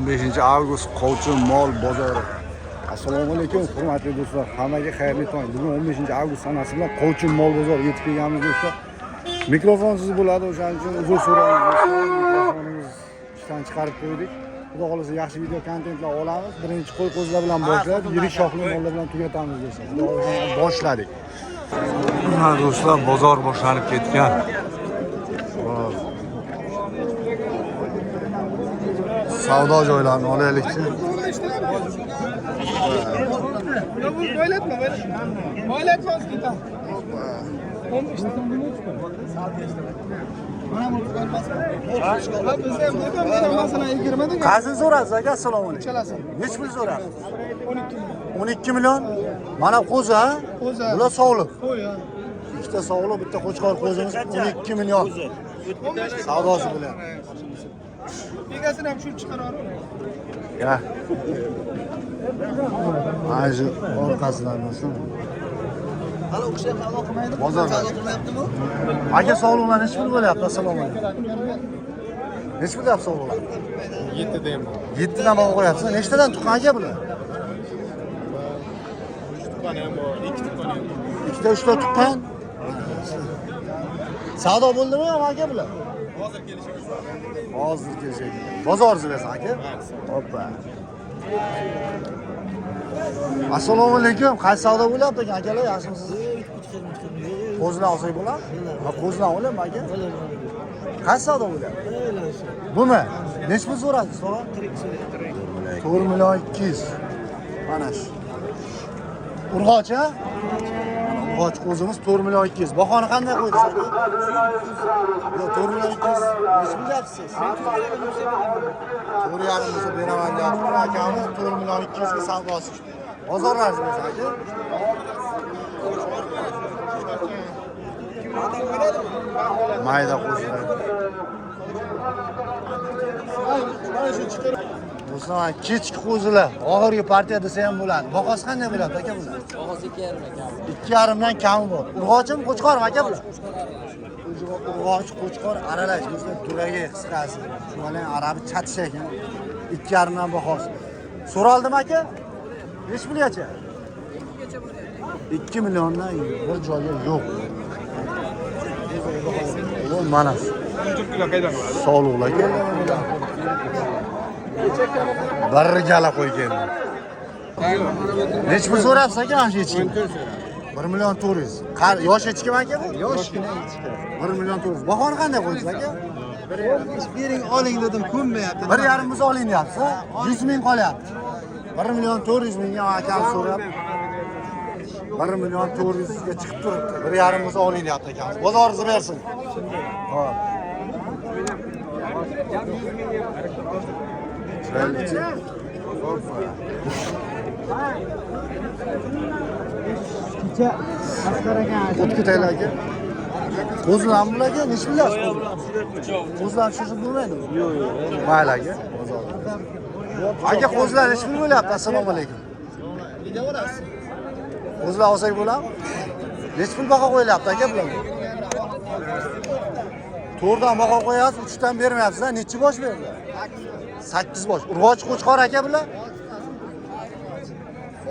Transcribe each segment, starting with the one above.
15 avgust Qovchin mol bozori. Assalomu alaykum hurmatli do'stlar, hammaga xayrli tong. Bugun 15 avgust sanasi bilan Qovchin mol bozoriga yetib kelganmiz do'stlar. Mikrofonsiz bo'ladi, o'shaning uchun uzr so'raymiz do'stlar. Mikrofonimiz ishdan chiqarib qo'ydik. Xudo xohlasa yaxshi video kontentlar olamiz. Birinchi qo'y qo'zilar bilan boshlab, yirik shoxli mollar bilan tugatamiz do'stlar. Xudo xohlasa boshladik. Mana do'stlar, bozor boshlanib ketgan. Savdo joylarini olaylikchi. Boylatma, boylatma. Boylatma ozgina. 15. Bizda ham dedim, men masalan 20 degan. Qaysini so'rasiz aka? Assalomu alaykum. Uchalasi. Nechi pul so'rasiz? 12 million. 12 million. Mana qo'zi ha? Qo'zi. Bular sog'liq. Qo'y ha. Ikkita sog'liq, bitta qo'chqor qo'zimiz 12 million. Savdosi bilan. Egasini ham tushirib chiqaraverib. Ya. Mana shu orqasidan do'stlar. Hali o'qish ham aloqa qilmaydimi? Bozorda. Aloqa qilmayaptimi? Aka sog'liqlar nechi pul bo'lyapti? Assalomu alaykum. Nechi pul deyapti sog'liqlar? 7 deyman. 7 dan baho qo'yapsiz. Nechtadan tuqqan aka bular? 3 tuqqani ham bor, 2 tuqqani ham bor. Ikkita, uchta tuqqan. Savdo bo'ldimi yo'qmi aka bular? Hozir kelishimiz bor. Hozir kelishadi. Bozor bersin aka. Hoppa. Assalomu alaykum. Qaysi savdo bo'lyapti ekan akalar? Yaxshimisiz? Qo'zilar olsak bo'ladi? Ha, qo'zilar olaymi aka? Qaysi savdo bo'lyapti? Bumi? Nechi pul so'radingiz, tog'a? 4 million 200. Mana shu. Urg'ochi, ha? Mana urg'ochi qo'zimiz 4 million 200. Bahoni qanday qo'ydingiz aka? Yo'q, 4 million 200 nechi pul deyapsiz? 4,5 bo'lsa beraman deyapti. Akamiz 4 million 200 ga savdosi. Bozorlaringiz bo'lsin aka. Mayda qo'zilar. Do'stlar, kechki qo'zilar, oxirgi partiya desa ham bo'ladi. Bahosi qanday bo'ladi aka bular? Bahosi 2,5 kami. 2,5 dan kami bor. Urg'ochimi, qo'chqormi aka bular? Urg'och, qo'chqor aralash do'stlar, duragi qisqasi. Shu bilan arabi chatish ekan. 2,5 dan bahosi. So'raldimi aka? Nechi pulgacha? 2 milliondan bir joyga yo'q. Bu mana shu. 14 kilo qaydan bo'ladi? Sog'liqlar keldi. Bir gala qo'y keldi. Nechi pul so'rabsiz aka mana shu echkini? 1 million 400. Yosh echkimi aka bu? Yoshgina echki. 1 million 400. Bahoni qanday qo'ydingiz aka? Bering oling dedim, ko'nmayapti. 1,5 bo'lsa oling deyapsiz, ha? 100 ming qolyapti. 1 million 400 mingga akam so'rab 1 million 400 ga chiqib turibdi. 1,5 bo'lsa oling deyapti akamiz. Bozoringizni bersin. Hop. Chiroylichi. Hoppa. Kecha Asqar aka O't ketaylar aka. Qo'zilarmi bular aka? Nechi pul deyapsiz qo'zilar? Qo'zilar tushirib bo'lmaydimi? Yo'q, yo'q. Mayli aka. Aka qo'zilar nechi pul bo'lyapti? Assalomu alaykum. Qo'zilar olsak bo'ladimi? Nechi pul baho qo'yilyapti aka bularga? To'rtdan baho qo'yapsiz, uchdan bermayapsiz, ha? Nechi bosh berdi? 8 bosh. Urg'ochi qo'chqor aka bular?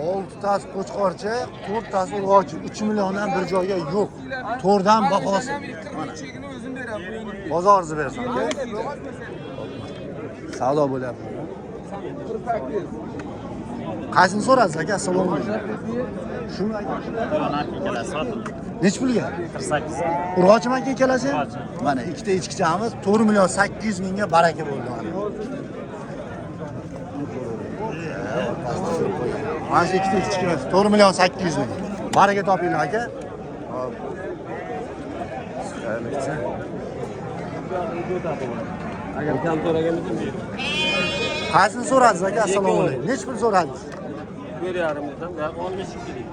Oltitasi qo'chqorcha, to'rttasi urg'ochi. 3 milliondan bir joyga yo'q. To'rtdan bahosi. Mana. Chekini o'zim beraman. Bozoringizni bersin aka. Savdo bo'lyapti. Qaysini so'rasiz aka? Assalomu alaykum. Shumi aka? Nechi pulga? 48. Urg'ochimi aka ikkalasi? Mana ikkita echkichamiz 4 million 800 mingga baraka bo'ldi mana. Mana shu ikkita echkimiz 4 million 800 ming. Baraka topinglar aka. Hop. Chiroylicha. Agar kontoraga midim Qaysini so'radingiz aka? Assalomu alaykum. Nechi pul so'radingiz? 1,5 desam, bu 62 deydi.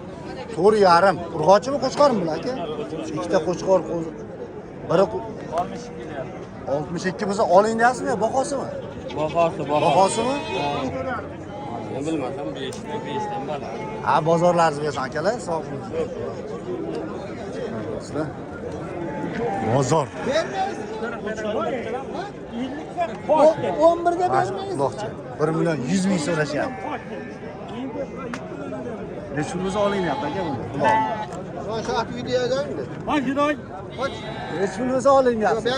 4,5. Urg'ochimi, qo'chqormi bular aka? Ikkita qo'chqor qo'zi. Biri 62 deyapti. 62 bo'lsa oling deyapsizmi yo bahosimi? Bahosi, Bahosimi? Men bilmasam 5 dan 5 dan baland. Ha, bozorlaringiz bersin akalar, sog' bo'ling. Do'stlar. Bozor. 11ga bermaysiz. Uloqcha. 1 million 100 ming so'rashyapti. Necha pul bo'lsa olinyapti aka buni? Uloq. Necha pul bo'lsa olinyapti?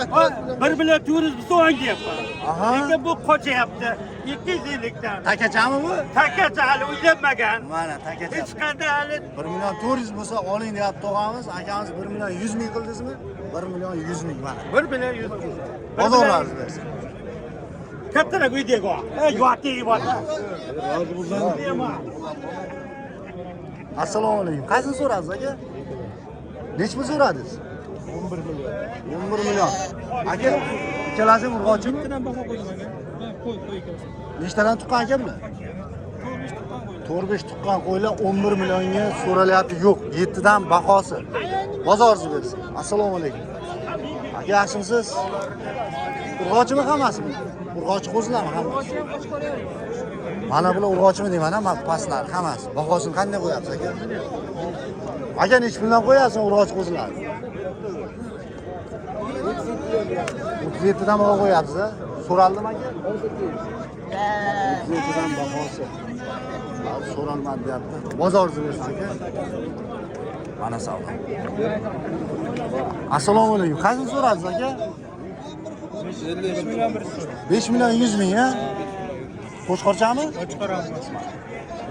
1 million 400 bo'lsa olyapman. Aha. Lekin bu qochyapti. 250 dan. Takachami bu? Takacha hali uylanmagan. Mana takacha. Hech qanday hali 1 million 400 bo'lsa oling deyapti tog'amiz. Akamiz 1 million 100 ming qildingizmi? 1 million 100 ming mana. 1 million 100 ming. Bozorlaringiz bersin. Kattaroq uydagi o. Yo'q, Assalomu alaykum. Qaysini so'radingiz aka? Necha pul so'radingiz? 11 million. 11 million. Aka, ikkalasi ham urg'ochimi? Nechtadan tuqqan aka bular? 4-5 tuqqan qo'ylar 11 millionga so'ralyapti. Yo'q, 7 dan bahosi. Bozoringiz bersin. Assalomu alaykum. Aka, yaxshimisiz? Urg'ochimi hammasi? Urg'ochi qo'zilarmi hammasi? Mana bular urg'ochimi deyman, ha, pastlar hammasi. Bahosini qanday qo'yapsiz aka? Aka, necha puldan qo'yapsiz urg'ochi qo'zilarni? 37 dan baho qo'yapsiz, a? So'raldimi aka? 37 dan bahosi. Hali so'ralmadi deyapti. Bozoringizni bersin aka. Mana savdo. Assalomu alaykum. Qaysini so'radingiz aka? 5 million 100 ming, ha? Qo'chqorchami?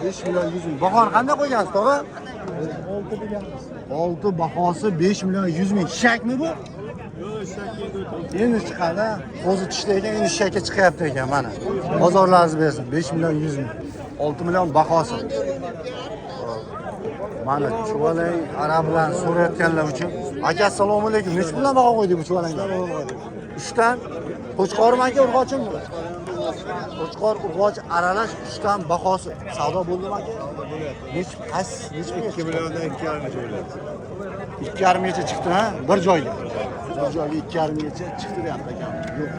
5 million 100 ming. Bahoni qanday qo'ygansiz, tog'a? 6 deganmiz. 6 bahosi 5 million 100 ming. Shakmi bu? Endi chiqadi. Qo'zi tishda ekan, endi shakka chiqyapti ekan mana. Bozorlaringiz bersin. 5 million 100 ming. 6 million bahosi. Mana chuvalang arablar so'rayotganlar uchun. Aka, assalomu alaykum. Necha puldan baho qo'ydik bu chuvalanglar? 3 dan. Qo'chqormi aka, urg'ochimi bu? Qo'chqor urg'och aralash 3 dan bahosi. Savdo bo'ldimi aka? Necha qaysi necha pulga 2 milliondan 2,5 gacha bo'lyapti. 2,5 gacha chiqdi, ha? Bir joyga. Bir joyga 2,5 gacha chiqdi deyapti akam. Yo'q.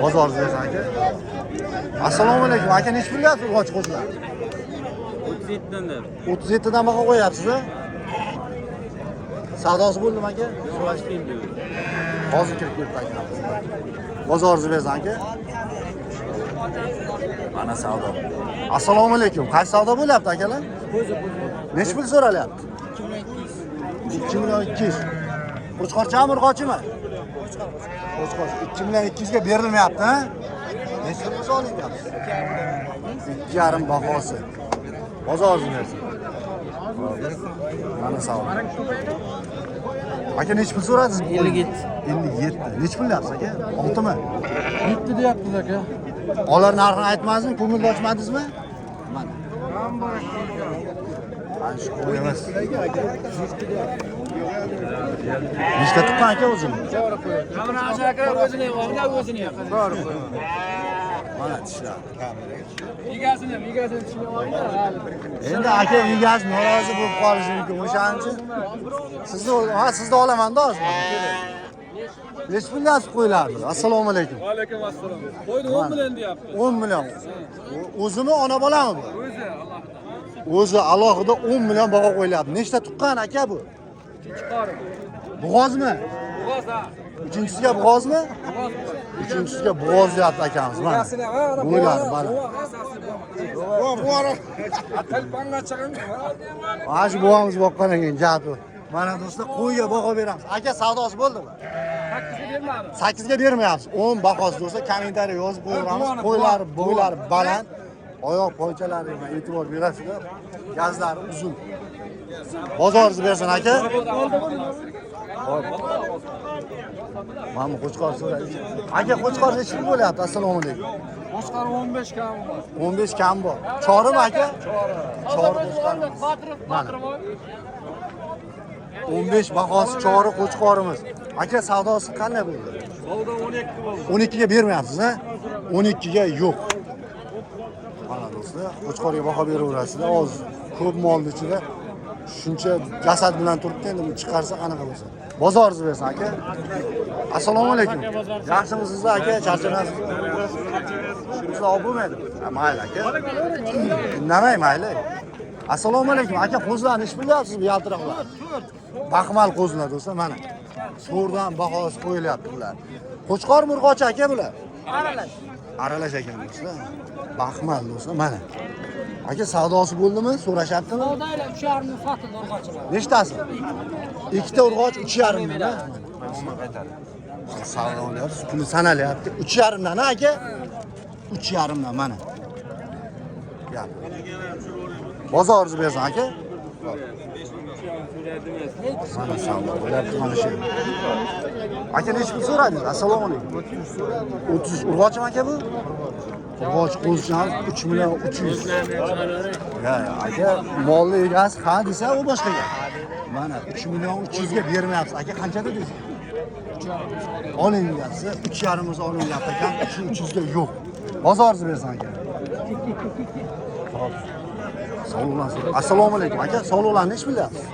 Bozor bersin aka. Assalomu alaykum. Aka, necha pul deyapsiz urg'och qo'zilar? 37 dan deyapti. 37 dan baho qo'yapsiz, a? Savdosi bo'ldimi aka? Hozir kirib ketdi aka. Bozoringizni bersin aka. Mana savdo. Assalomu alaykum. Qaysi savdo bo'lyapti akalar? Necha pul so'ralyapti? 2 million 200. Qo'chqorchami, urg'ochimi? Qo'chqor. 2 million 200 ga berilmayapti, ha? Necha pul bo'lsa oling deyapsiz? 2,5 bahosi. Bozoringizni bersin. Mana savdo. Aka, necha pul so'radingiz? 57. 57. Necha pul deyapsiz aka? 6 mi? 7 deyapmiz aka. Olar narxini aytmadingizmi? Ko'ngilni ochmadingizmi? Mana. Mana shu qo'yimiz. Nechta tuqqan aka o'zini? Mana tishlar. Endi aka egasi norozi bo'lib qolishi mumkin. O'shaning uchun sizni, ha, sizni olaman-da hozir. Necha pul deyapsiz qo'ylarni? Assalomu alaykum. Va alaykum assalom. Qo'yni 10 million deyapti. 10 million. O'zimi, ona bolami bu? O'zi alohida. O'zi alohida 10 million baho qo'yilyapti. Nechta tuqqan aka bu? Uchinchi qori. Bo'g'ozmi? Bo'g'oz ha. Uchinchisiga bo'g'ozmi? Bo'g'oz. Uchinchisiga bo'g'oz deyapti akamiz mana. Bo'ylari mana. Mana shu buvamiz boqqan ekan gapi. Mana do'stlar, qo'yga baho beramiz. Aka, savdosi bo'ldimi? 8 ga bermadi. 8 ga bermayapsiz. 10 bahosi do'stlar, kommentariy yozib qo'yaveramiz. Qo'ylari bo'ylari baland. Oyoq poychalariga e'tibor berasizlar. Gazlari uzun. Bozoringizni bersin aka. Hop. Mana bu qo'chqor so'raydi. Aka, qo'chqor necha pul bo'lyapti? Assalomu alaykum. Qo'chqor 15 kam bor. 15 kam bor. Chorimi aka? Chori. Chori qo'chqorimiz. Mana. 15 bahosi chori qo'chqorimiz. Aka, savdosi qanday bo'ldi? Savdo 12 bo'ldi. 12 ga bermayapsiz, ha? 12 ga yo'q. Mana do'stlar, qo'chqorga baho beraverasizlar. Hozir ko'p molni ichida shuncha jasad bilan turibdi, endi buni chiqarsa qanaqa bo'lsa. Bozoringizni bersin aka. Assalomu alaykum. Yaxshimisiz aka? Charchamasizmi? Sizlar olib bo'lmaydi. Ha, mayli aka. Indamay mayli. Assalomu alaykum aka, qo'zilarni ish bilyapsiz bu yaltiroqlar. Baxmal qo'zilar do'stlar mana. So'rdan bahosi qo'yilyapti bular. Qo'chqor murg'ochi aka bular. Aralash. Aralash ekan do'stlar. Baxmal do'stlar mana. Aka savdosi bo'ldimi? So'rashyaptimi? Savdoyla 3,5 sotildi urg'ochilar. Nechtasi? Ikkita urg'och 3,5 dan. Savdo bo'lyapti, puli sanalyapti. 3,5 dan aka. 3,5 dan mana. Gap. Bozoringizni bersin aka. Mana savdo bo'lyapti mana shu. Aka necha pul so'radingiz? Assalomu alaykum. 30 urg'ochimi aka bu? Urg'och qo'zichamiz 3 million 300. Ya aka, molni egasi ha desa u boshqa gap. Mana 3 million 300 ga bermayapsiz. Aka qancha dedingiz? Oling deyapsiz. 3,5 bo'lsa oling deyapti ekan. 3 300 ga yo'q. Bozoringizni bersin aka. Xo'p. Sog'liqlar. Assalomu alaykum aka, sog'liqlar necha pul deyapsiz?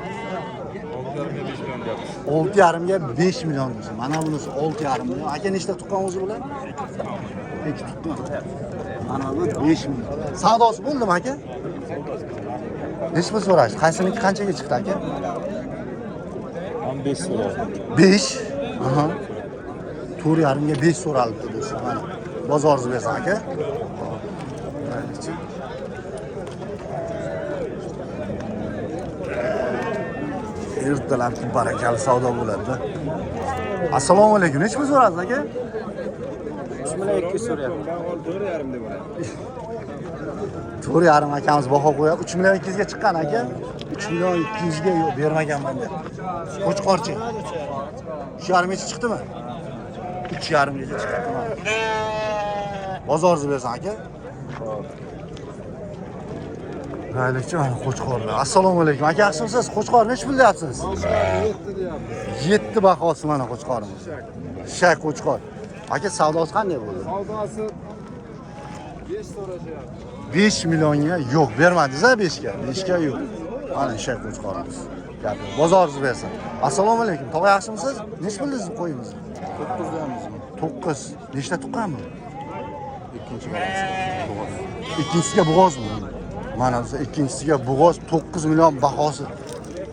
6,5 ga 5 million desa. Mana bunisi 6,5 million. Aka nechta tuqqan o'zi bular? 2 tuqqan. Mana bu 5 million. Savdosi bo'ldimi aka? Necha pul so'rashdi? Qaysiniki qanchaga chiqdi aka? 15 so'radi. 5. Aha. 4,5 ga 5 so'ralibdi do'stlar. Mana bozoringizni bersin aka. Ertalabki barakali savdo bo'ladi. Assalomu alaykum. Necha pul so'radingiz aka? 3 million 200 so'rayapti. 4,5 deb o'ylayman. 4,5 akamiz baho qo'yapti. 3 million 200 ga chiqqan aka. 3 million 200 ga yo'q bermaganman deb. Qo'chqorchi. 3,5 gacha chiqdimi? 3,5 gacha chiqdi. Bozoringizni bersin aka. Raylikchi mana qo'chqorlar. Assalomu alaykum. Aka yaxshimisiz? Qo'chqor necha pul deyapsiz? 7 bahosi mana qo'chqorimiz. Shak qo'chqor. Aka savdosi qanday bo'ldi? Savdosi 5 so'rashyapti. 5 millionga yo'q bermadingiz a 5 ga? 5 ga yo'q. Mana shak qo'chqorimiz. Gap yo'q. Bozoringizni bersin. Assalomu alaykum. Tog'a yaxshimisiz? Necha pul dedingiz qo'yimiz? 9 deyapmiz. 9. Nechta tuqqan bu? Ikkinchi bolasi. Bo'g'oz. Ikkinchisiga bo'g'ozmi? Mana bu ikkinchisiga bo'g'oz 9 million bahosi.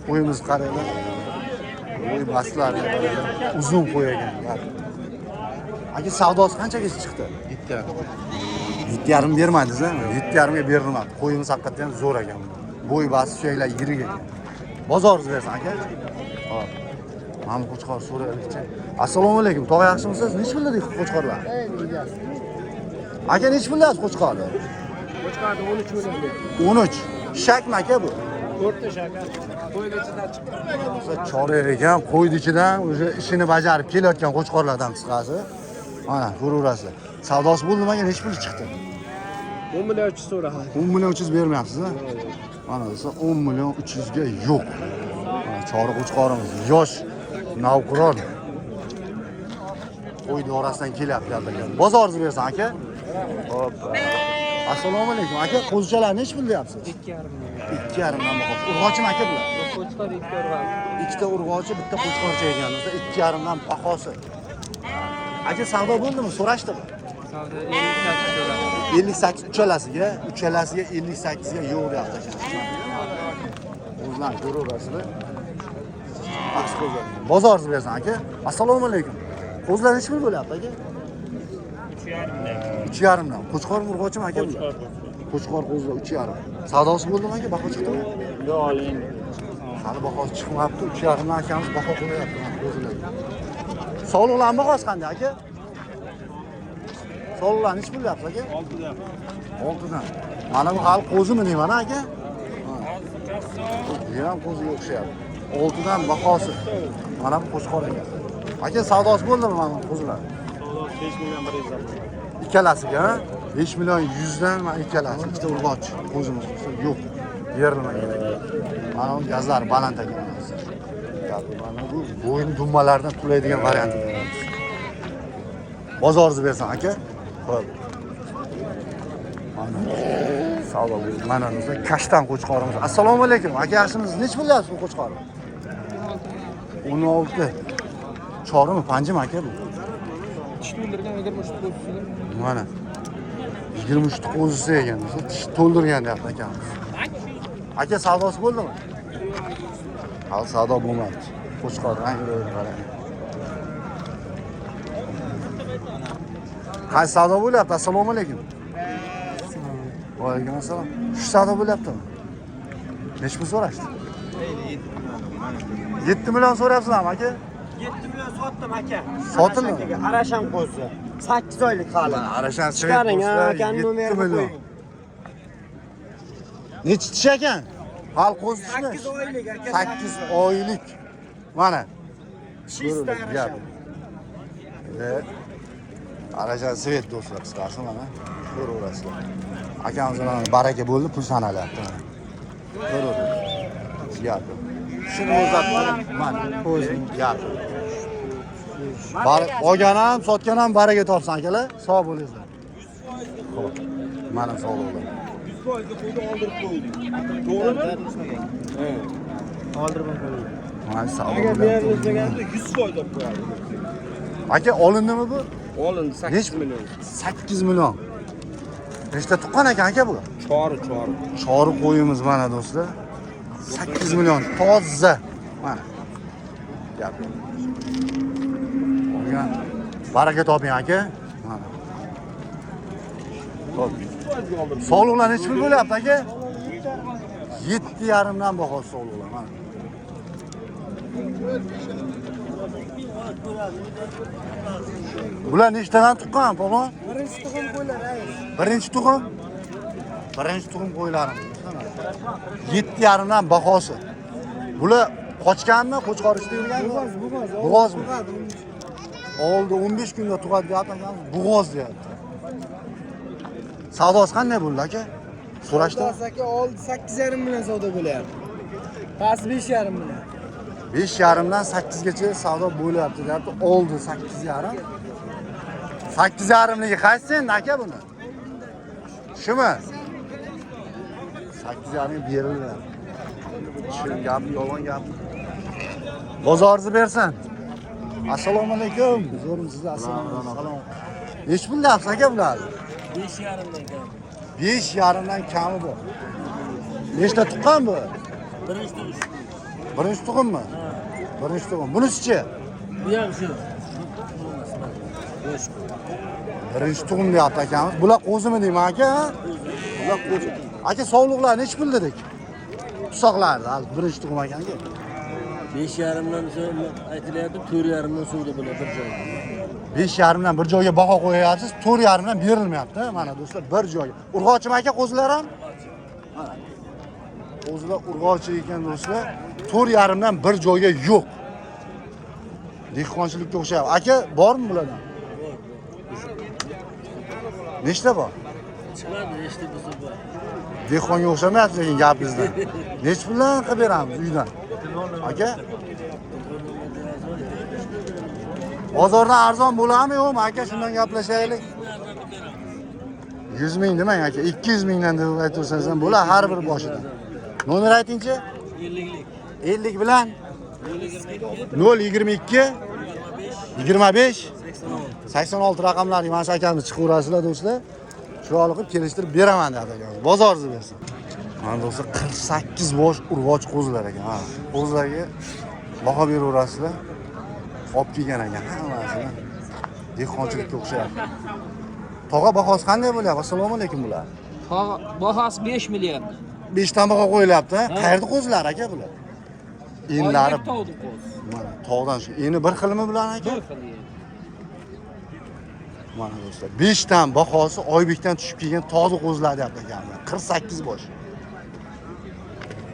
Qo'yimizni qaranglar. Qo'y bastlari uzun qo'y ekan. Aka savdosi qanchaga chiqdi? 7,5. 7,5 bermadingiz a? 7,5 ga berilmadi. Qo'yimiz haqiqatdan ham zo'r ekan. Bo'y basi suyaklar yirik ekan. Bozoringizni bersin aka. Hop. Mana bu qo'chqor so'raylikchi. Assalomu alaykum. Tog'a yaxshimisiz? Necha pul dedik qo'chqorlar? Aka necha pul deyapsiz qo'chqorni? Qo'chqorni 13 million deyapti. 13. Shakmi aka bu? 4 ta shaka. Qo'yni ichidan chiqqan. Chorak ekan, qo'yni ichidan o'sha ishini bajarib kelayotgan qo'chqorlardan qisqasi. Mana ko'raverasizlar. Savdosi bo'ldimi aka? Necha pul chiqdi? 10 million 300 so'radi. 10 million 300 bermayapsiz a? Mana desa 10 million 300 ga yo'q. Mana chori qo'chqorimiz yosh, navqiron. Qo'yni orasidan kelyapti aka. Bozoringizni bersin aka. Hop. Assalomu alaykum aka, qo'zichalar necha pul deyapsiz? 2,5 2,5 dan bahosi. Urg'ochimi aka bular? Qo'chqor 2 urg'ochi. Ikkita urg'ochi, bitta qo'chqorcha ekan. 2,5 dan bahosi. Aka savdo bo'ldimi? So'rashdimi? Savdo 58 so'radi. 58 uchalasiga, uchalasiga 58 ga yo'q deyapti aka. O'zlaring ko'raverasizlar. Yaxshi qo'zlar. Bozoringizni bersin aka. Assalomu alaykum. Qo'zlar necha pul bo'lyapti aka? 3,5 dan. Qo'chqor urg'ochimi aka bular? Qo'chqor qo'zlar 3,5. Savdosi bo'ldimi aka? Baho chiqdimi? Yo'q, endi. Hali bahosi chiqmabdi. 3,5 dan akamiz baho qo'yapti mana qo'zilarga. Sog'liqlarning bahosi qanday aka? Sog'liqlar necha pul deyapsiz aka? 6dan. 6dan. Mana bu hali qo'zimi deyman aka? Bu ham qo'ziga o'xshayapti. 6dan bahosi. Mana bu qo'chqor ekan. Aka savdosi bo'ldimi mana bu qo'zilar? Savdosi 5 million 100 dan. Ikkalasiga, ha? 5 million 100 dan mana ikkalasi, ikkita urg'och qo'zimiz yo'q. Berilmagan ekan. Mana bu gazlari baland ekan. Mana bu bo'yin dummalaridan qulaydigan variant ekan. Bozoringizni bersin aka. Xo'p. Mana savdo bo'ldi. Mana do'stlar, kashtan qo'chqorimiz. Assalomu alaykum. Aka yaxshimisiz? Necha pul deyapsiz bu qo'chqorni? 16. Chorimi, panjimi aka bu? Tish to'ldirgan 23 qo'zisi. Mana 23 ta qo'zisi ekan, do'stlar. Tish to'ldirgan deyapti akamiz. Aka savdosi bo'ldimi? Hali savdo bo'lmabdi. Qo'chqor rang ro'yini qarang. Qaysi savdo bo'lyapti? Assalomu alaykum. Va alaykum assalom. Shu savdo bo'lyaptimi? Nechi pul so'rashdi? 7 million so'rayapsizlarmi aka? 7 million sotdim aka. Sotildimi? Arashan qo'zi. 8 oylik hali. Arashan Chiqaring, akani nomerini qo'ying. Nechi tish ekan? Hali qo'zi tishmi? 8 oylik aka. 8 oylik. Mana. Чисто arashan. Evet. Arashan svet do'stlar, qisqasi mana ko'raverasizlar. Akamiz mana baraka bo'ldi, pul sanalyapti mana. Ko'raverasiz. Gap. Shuni o'zlab mana ko'zing gap. Olgan ham, sotgan ham baraka topsin akalar. Sog' bo'linglar. Xo'p. Mana sog'liqlar. 100% qo'ydi oldirib qo'ydik. To'g'rimi? Oldirib qo'ydik. Mana sog' Agar bo'linglar. berilmaganda 100% olib qo'yardik. Aka, olindimi bu? Olindi 8 million. 8 million. Nechta tuqqan ekan aka bu? Chori. Chori qo'yimiz mana do'stlar. 8 million toza. Mana. Gap. Olgan. Baraka toping aka. Mana. Xo'p. Sog'liqlar nechi pul bo'lyapti aka? 7,5 dan bahosi sog'liqlar mana. Bular nechtadan tuqqan, polvon? Birinchi tug'im qo'ylar, rais. Birinchi tug'im? Birinchi tug'im qo'ylarimiz. 7,5 dan bahosi. Bular qochganmi, qo'chqor ichida yurganmi? Bo'g'oz, Bo'g'ozmi? Oldi 15 kunda tug'adi deyapti akamiz, bo'g'oz deyapti. Savdosi qanday bo'ldi aka? So'rashdi. Aka oldi 8,5 million savdo bo'lyapti. Past 5,5 million. 5,5 dan 8 gacha savdo bo'lyapti deyapti. Oldi 8,5. 8,5ligi qaysi endi aka buni? Shumi? 8,5 berildi. Chin gap, yolg'on gap. Bozoringizni bersin. Assalomu alaykum. Zo'rmisiz? Assalomu alaykum. Nechi pul deyapsiz aka bularni? 5,5 dan kam. 5,5 dan kami bu. Nechta tuqqan bu? Birinchi tug'im. Birinchi tug'immi? Birinchi tug'im. Bunisichi? Bu ham shu. Birinchi tug'im deyapti akamiz. Bular qo'zimi deyman aka? Bular qo'zi. Aka, sovliqlar nechi pul dedik? Tusoqlarni hali birinchi tug'im ekanki. 5,5 dan aytilyapti, 4,5 dan savdo bo'ladi bir joyga. 5,5 dan bir joyga baho qo'yapsiz, 4,5 dan berilmayapti. Mana do'stlar, bir joyga. Urg'ochimi aka qo'zilar ham? Mana. Qo'zilar urg'ochi ekan do'stlar. 4,5 dan bir joyga yo'q. Dehqonchilikka o'xshayapti. Aka, bormi bulardan? Nechta bor? Chiqadi, nechta bo'lsa bor. Dehqonga o'xshamayapsiz lekin gapingizdan. Nechi puldan qilib beramiz uydan? Aka? Bozordan arzon bo'ladimi yo'qmi aka? Shundan gaplashaylik. 100 ming demang aka, 200 mingdan deb aytsangiz ham bo'ladi har bir boshidan. Nomer aytingchi? 50lik. 50 bilan 022 25 86 raqamlari mana shu akamiz chiqaverasizlar do'stlar. Chiroyli qilib kelishtirib beraman dedi akamiz. Bozoringizni bersin. Mana do'stlar 48 bosh urg'och qo'zilar ekan. Ha, qo'zilarga baho beraverasizlar. Olib kelgan ekan hammasini. Dehqonchilikka o'xshayapti. Tog'a bahosi qanday bo'lyapti? Assalomu alaykum bular. Tog'a bahosi 5 million. 5 dan baho qo'yilyapti. Qayerda qo'zilar aka bular? Enlari tog'da qo'z. Mana tog'dan shu. Eni bir xilmi bular aka? Bir xil. Mana do'stlar, 5 dan bahosi Oybekdan tushib kelgan tog'da qo'zilar deyapti akamiz. 48 bosh.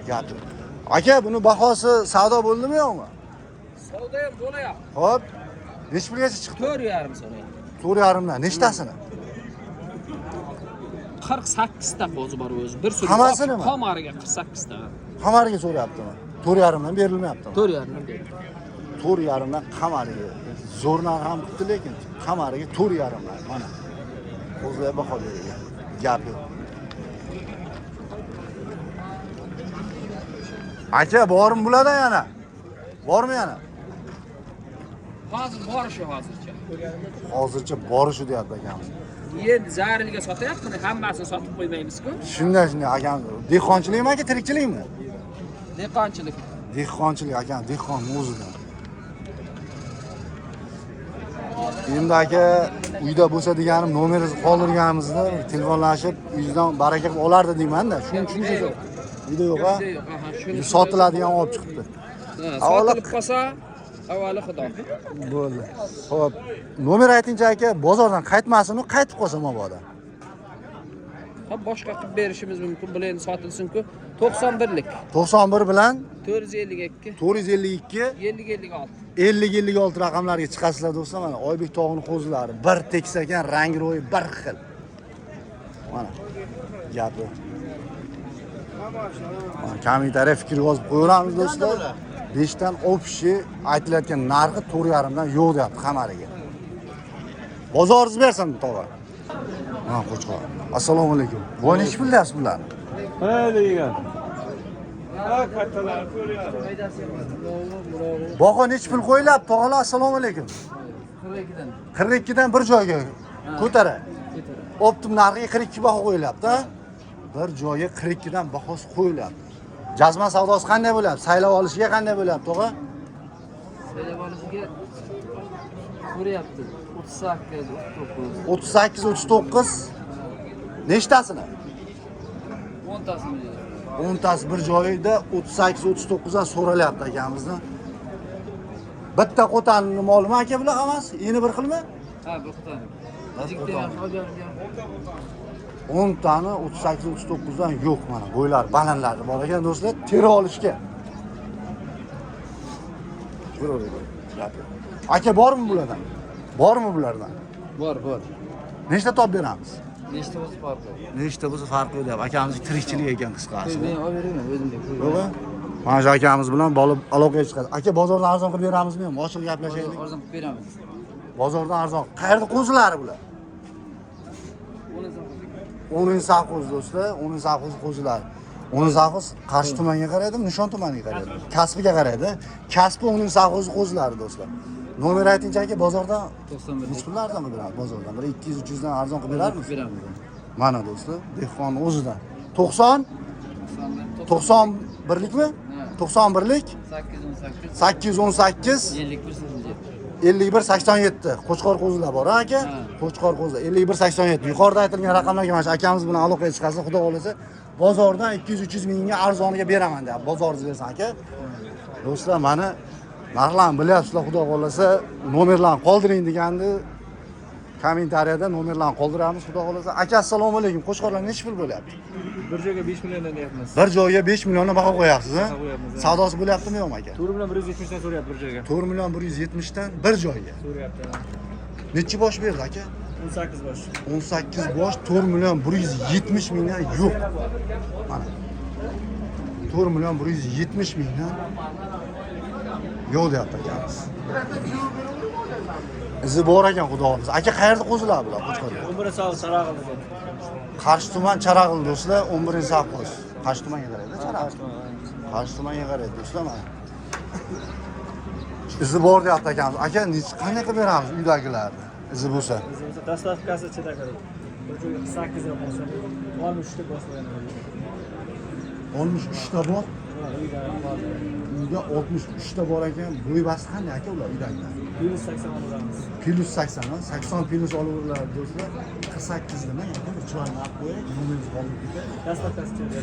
Gap. Aka, buni bahosi savdo bo'ldimi yo'qmi? Savdo ham bo'lyapti. Xo'p. Nechi pulgacha chiqdi? 4,5 so'rayapti. 4,5 dan nechtasini? 48 ta qo'zi bor o'zi. Bir suri. Hammasinimi? Qomariga 48 ta. Qamariga so'rayaptimi? 4,5 dan berilmayaptimi? 4,5 dan berdi. 4,5 dan qamariga. Zo'r narx ham qildi lekin qamariga 4,5 dan mana. Qo'zilar baho berilgan. Gap yo'q. Aka, bormi bulardan yana? Bormi yana? Hozir bor shu hozircha. Hozircha bor shu deyapti akamiz. Endi zariliga sotyapmiz, hammasini sotib qo'ymaymiz-ku. Shunday akamiz. Dehqonchilikmi aka, tirikchilikmi? Dehqonchilik. Dehqonchilik akam, dehqon o'zidan. Endi aka uyda bo'lsa deganim nomeringizni qoldirganimizda telefonlashib uyingizdan baraka qilib olardi deymanda. Shuning uchun uyda yo'q a? Yo'q, aha, shuni Sotiladigan olib chiqibdi. Sotilib qolsa, avvali xudo. Bo'ldi. Xo'p, nomer aytingchi aka, bozordan qaytmasin, u qaytib qolsa mabodo. Ha, boshqa qilib berishimiz mumkin. Bular endi sotilsin-ku. 91lik. 91 bilan 452 452 50 56. 50 56 raqamlarga chiqasizlar do'stlar. Mana Oybek tog'ini qo'zilari bir tekis ekan, rang ro'yi bir xil. Mana gapi. Mana kommentariya fikr yozib qo'yaveramiz do'stlar. 5 dan общий aytilayotgan narxi 4,5 dan yo'q deyapti hamariga. Bozoringiz bersin tog'a. Ha, qo'chqor. Assalomu alaykum. Bu nechi pul deyapsiz bularni? Ha degan. Ha kattalar ko'ryapti. Boqo nechi pul qo'yilyapti tog'alar? Assalomu alaykum. 42 dan bir joyga ko'tara. Optim narxiga 42 baho qo'yilyapti, ha? Bir joyga 42 dan bahosi qo'yilyapti. Jazma savdosi qanday bo'lyapti? Saylab olishiga qanday bo'lyapti, tog'a? Saylab olishiga ko'ryapti. 38, 39. 38, 39 nechtasini? 10 tasini deydi. 10 tasi bir joyida 38, 39 dan so'ralyapti akamizdan. Bitta qo'tanni molimi aka bular hammasi? Endi bir xilmi? Ha, bir qo'tan. Bir qo'tan. 10 tani 38, 39 dan yo'q mana. Bo'ylari balandlari bor ekan do'stlar, teri olishga. Aka bormi bulardan? Bormi bulardan? Bor, bor. Nechta top beramiz? Nechta bo'lsa farqi yo'q. Nechta bo'lsa farqi yo'q deyapti. Akamiz tirikchilik ekan qisqasi. Men olib beraman o'zimdek. Yo'q. Mana shu akamiz bilan bo'lib aloqaga chiqadi. Aka bozordan arzon qilib beramizmi yo'qmi? Ochiq gaplashaylik. Arzon qilib beramiz. Bozordan arzon. Qayerda qo'zilari bular? 10 sovxoz do'stlar, 10 sovxoz qo'zilari. 10 sovxoz Qarshi tumanga qaraydimi, Nishon tumaniga qaraydi? Kasbiga qaraydi. Kasbi 10 sovxoz qo'zilari do'stlar. Nomer aytingchi aka, bozordan 91. Necha puldan arzon qilib beramiz bozordan? Bir 200-300 dan arzon qilib berarmiz? Beramiz. Mana do'stlar, dehqon o'zidan. 90 91likmi? 91lik 818 818 51 87. 51 87. Qo'chqor qo'zilar bor aka. Qo'chqor qo'zilar 51 87. Yuqorida aytilgan raqamlarga mana shu akamiz bilan aloqaga chiqasiz, xudo xolasa bozordan 200-300 mingga arzoniga beraman deyapti. Bozoringiz bersin aka. Do'stlar, mana narxlarni bilyapsizlar, xudo xolasa nomerlarni qoldiring degandi. Kommentariyada nomerlarni qoldiramiz, xudo xolasa. Aka, assalomu alaykum. Qo'chqorlar nechi pul bo'lyapti? Bir joyga 5 milliondan deyapmiz. Bir joyga 5 milliondan baho qo'yapsiz, ha? Qo'yapmiz, ha. Savdosi bo'lyaptimi yo'qmi aka? 4 million 170 dan so'rayapti bir joyga. 4 million 170 dan bir joyga. So'rayapti. Nechi bosh berdi aka? 18 bosh. 18 bosh 4 million 170 mingdan yo'q. Mana. 4 million 170 mingdan yo'q deyapti akamiz. Izi bor ekan xudo xohlasa. Aka qayerda qo'zilar bular qo'chqorlar? 11 sovxoz Charag'il degan. Qarshi tuman Charag'il do'stlar, 11 sovxoz. Qarshi tumanga qaraydi, Charag'il. Qarshi tumanga qaraydi do'stlar mana. Izi bor deyapti akamiz. Aka, qanday qilib beramiz uydagilarni? Izi bo'lsa. O'zimizda dostavkasi ichida kiradi. Bir joyga 8 dan bo'lsa, 63 ta bosib 63 ta bor. Uyda 63 ta bor ekan. Bo'y-basti qanday aka ular uydagilar? Plus 80 olamiz. Plus 80, ha? 80 plus olaverlar do'stlar. 48 nima? Bir chiroyli narx qo'yay, nomeringizni qoldirib ketay. Dostavkasi ichida.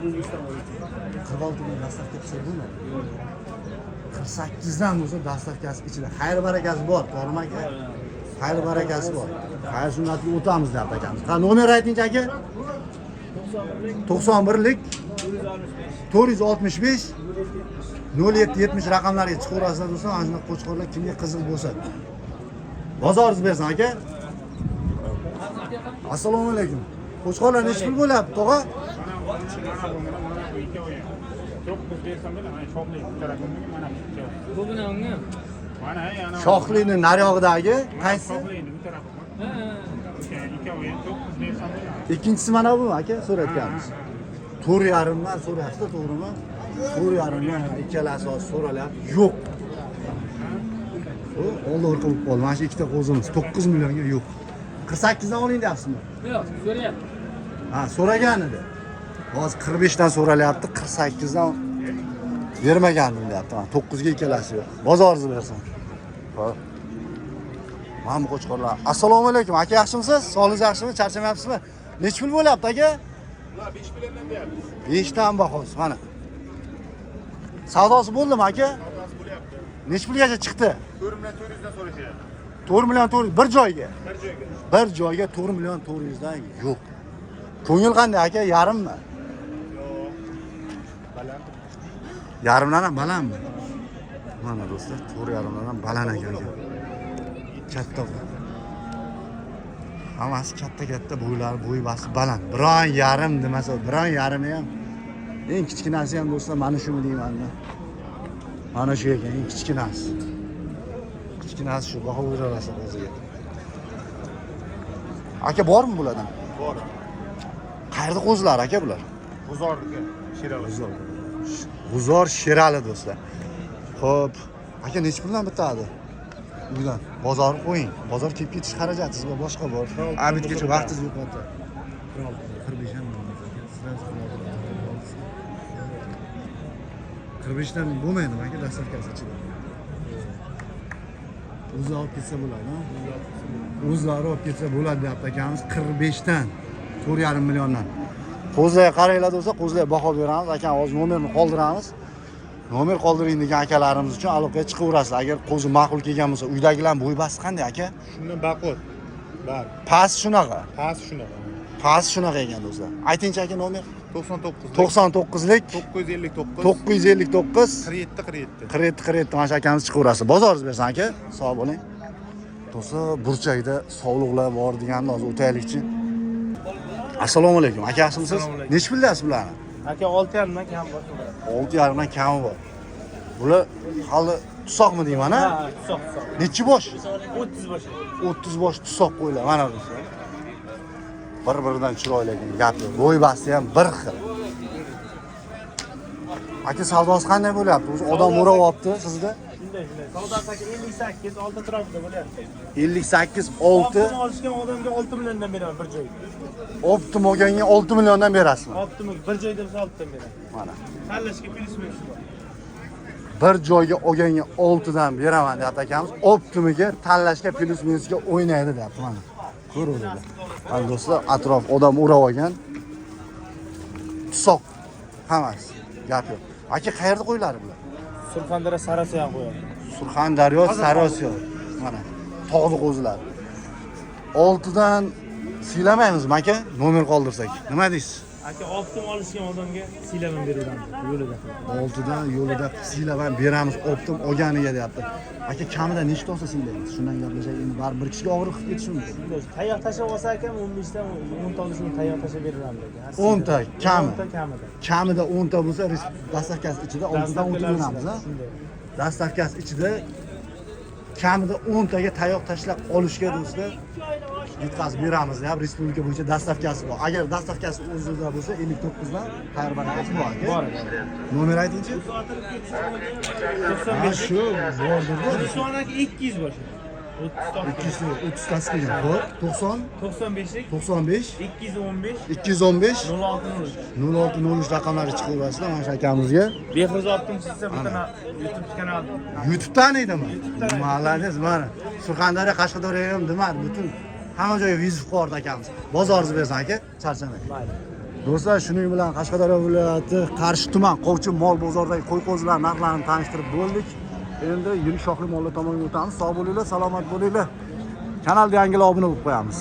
O'zbekiston bo'yicha. 46 ming dostavka qilsak bo'lmaydi. 48 dan bo'lsa dostavkasi ichida. Xayr barakasi bor, to'g'rimi aka? Xayr barakasi bor. Xayr sunnatga o'tamiz deyapti akamiz. Ha, nomer aytingchi aka? 91lik 465 0770 raqamlariga chiqaverasizlar do'stlar. Mana shunday qo'chqorlar kimga qiziq bo'lsa. Bozoringiz bersin aka. Assalomu alaykum. Qo'chqorlar nechi pul bo'lyapti, tog'a? Bu bilan unga. Shoxlikni naryog'idagi qaysi? Ikkinchisi mana bu aka so'rayotganimiz. 4,5 dan so'rayapsiz, to'g'rimi? 4,5 dan ikkalasi hozir so'ralyapti. Yo'q. Bu oldi orqa bo'lib qoldi. Mana shu ikkita qo'zimiz 9 millionga yo'q. 48 dan oling deyapsizmi? Yo'q, so'rayapti. Ha, so'ragan edi. Hozir 45 dan so'ralyapti, 48 dan bermagandim deyapti. Mana 9 ga ikkalasi yo'q. Bozoringizni bersin. Xo'p. Mana bu qo'chqorlar. Assalomu alaykum aka, yaxshimisiz? Sog'ligingiz yaxshimi? Charchamayapsizmi? Nechi pul bo'lyapti aka? Bular 5 milliondan deyapmiz. 5 dan bahosi mana. Savdosi bo'ldimi aka? Savdosi bo'lyapti. Nechi pulgacha chiqdi? 4 million 400 dan so'rashyapti. 4 million 400 bir joyga. Bir joyga. Bir joyga 4 million 400 dan yo'q. Ko'ngil qanday aka? Yarimmi? Yo'q. Baland. Yarimdan ham balandmi? Mana do'stlar, 4,5 dan ham baland ekan aka. Katta. Hammasi katta-katta bo'ylari, bo'y basi baland. 1,5 demasa, 1,5 ham eng kichkinasi ham do'stlar mana shumi deyman. Mana shu ekan eng kichkinasi. Kichkinasi shu, baho beraverasiz o'ziga. Aka bormi bulardan? Bor. Qayerda qo'zilar aka bular? G'uzorniki. Sherali. G'uzor. G'uzor Sherali do'stlar. Xo'p, aka nechi puldan bitadi? Uydan bozor qo'ying. Bozor kelib ketish xarajatingiz bor, boshqa bor. Обед gacha vaqtingiz yo'qotdi. 45 ham bo'lmasa aka, сразу 45 dan bo'lmaydimi aka доставка si ichida? O'zi olib ketsa bo'ladi, ha? O'zlari olib ketsa bo'ladi deyapti akamiz 45 dan 4,5 milliondan. Qo'zilarga qaranglar do'stlar, qo'zilarga baho beramiz. Akam hozir nomerini qoldiramiz. Nomer qoldiring degan akalarimiz uchun aloqaga chiqaverasizlar. Agar qo'zi ma'qul kelgan bo'lsa, uydagilar bo'y basti qanday aka? Shundan baquvvat. Bar. Past shunaqa. Past shunaqa. Past shunaqa ekan do'stlar. Aytingchi aka nomer. 99. 99lik 959 959 47 47. 47 47 mana shu akamiz chiqaverasiz. Bozoringiz bersin aka. Sog' bo'ling. Do'stlar, burchakda sovliqlar bor deganni hozir o'taylikchi. Assalomu alaykum. Aka yaxshimisiz? Nechi puldasiz bularni? Aka 6,5 dan kam bor. 6,5 dan kami bor. Bular hali tusoqmi deyman a? Ha, tusoq, tusoq. Nechi bosh? 30 bosh. 30 bosh tusoq qo'ylar mana do'stlar. Bir-biridan chiroyli ekan, gap yo'q. Bo'y basti ham bir xil. Aka savdosi qanday bo'lyapti? O'zi odam o'rab olibdi sizda. Shunday, shunday. Savdosi aka 58 6 atrofida bo'lyapti. 58 6 Оптом olishgan odamga 6 milliondan beraman bir joyga. Оптом olganga 6 milliondan berasizmi? Оптом bir joyda bo'lsa 6 dan beraman. Mana. Tanlashga плюс минус bor. Bir joyga olganga 6 dan beraman deyapti akamiz. Оптом iga tanlashga плюс минус ga o'ynaydi deyapti mana. Ko'raveradi. Mana do'stlar, atrof odam o'rab olgan. Tusoq hammasi. Gap yo'q. Aka qayerda qo'ylari bular? Surxondaryo Sarosiyo qo'yadi. Surxondaryo Sarosiyo. Mana tog'li qo'zilar. 6 dan siylamaymizmi aka? Nomer qoldirsak. Nima deysiz? Aka оптом olishgan odamga siylaman beraveramiz yo'lida. 6 dan yo'lida siylab beramiz оптом olganiga deyapti. Aka kamida nechta olsa siylaymiz? Shundan gaplashsak endi baribir bir kishiga og'riq qilib ketishi mumkin. Tayoq tashlab olsa akam 15 dan 10 ta olishini tayoq tashlab beraveramiz aka. 10 ta kami. 10 ta kamida. Kamida 10 ta bo'lsa доставка si ichida 6 dan o'tib beramiz, ha? Shunday. Доставка si ichida kamida 10 taga tayoq tashlab olishga do'stlar yetkazib beramiz deyapti. Respublika bo'yicha доставка si bor. Agar доставка si o'zida bo'lsa 59 dan xayr barakasi bor aka. Bor. Nomer aytingchi. Ha, shu bordir-da. Shu aka 200 bosh. 30 ta. 200 30 tasi kelgan. Xo'p, 90 95lik 95 215 215 06 06 03 raqamlari chiqaverasizlar mana shu akamizga. Behruz Optim chizsa bitta YouTube kanal. YouTube'dan edimi? Молодец, mana. Surxondaryo, Qashqadaryo ham demadi, butun hamma joyga vizit qilib akamiz. Bozoringiz bersin aka, charchamang. Do'stlar, shuning bilan Qashqadaryo viloyati Qarshi tuman Qovchin mol bozoridagi qo'y qo'zilar narxlarini tanishtirib bo'ldik. Endi yirik shoxli mollar tomonga o'tamiz. Sog' bo'linglar, salomat bo'linglar. Kanalga yangilar obuna bo'lib qo'yamiz.